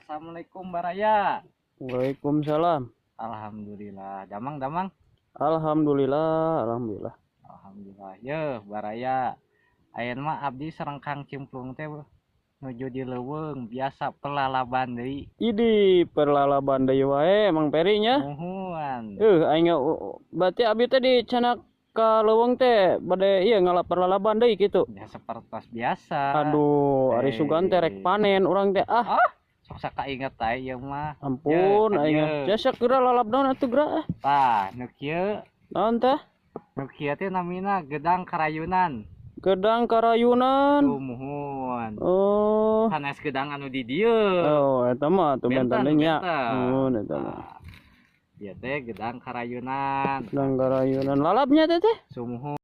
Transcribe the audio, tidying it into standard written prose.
Assalamualaikum, Baraya. Waalaikumsalam. Alhamdulillah. Damang, damang. Alhamdulillah, alhamdulillah. Alhamdulillah. Ye, Baraya. Ayeuna mah abdi sareng Kang Cimplung teh nuju di leuweung biasa pelalaban deui. Idi, perlalaban deui wae Mang Peri nya. Muhun. Aing berarti abi teh dicandak ka leuweung teh bade ieu ngala perlalaban deui kitu. Ya, sepertos biasa. Aduh, ari sugan teh rek panen urang teh ah. Ah, sok sakainget aya ieu mah. Ampun Ye, aing. Ye. Jasa geura lalap naon atuh geura ah. Tah, nu kieu. Naon teh? Nu kieu teh namina gedang karayunan. Gedang karayunan. Tuh, muhun. Oh. Sanes gedang anu di dieu. Oh, eta mah tuh benten deui nya. Benten. Muhun eta mah. Nah, ieu teh gedang karayunan. Gedang karayunan lalapnya teh teh. Sumuhun.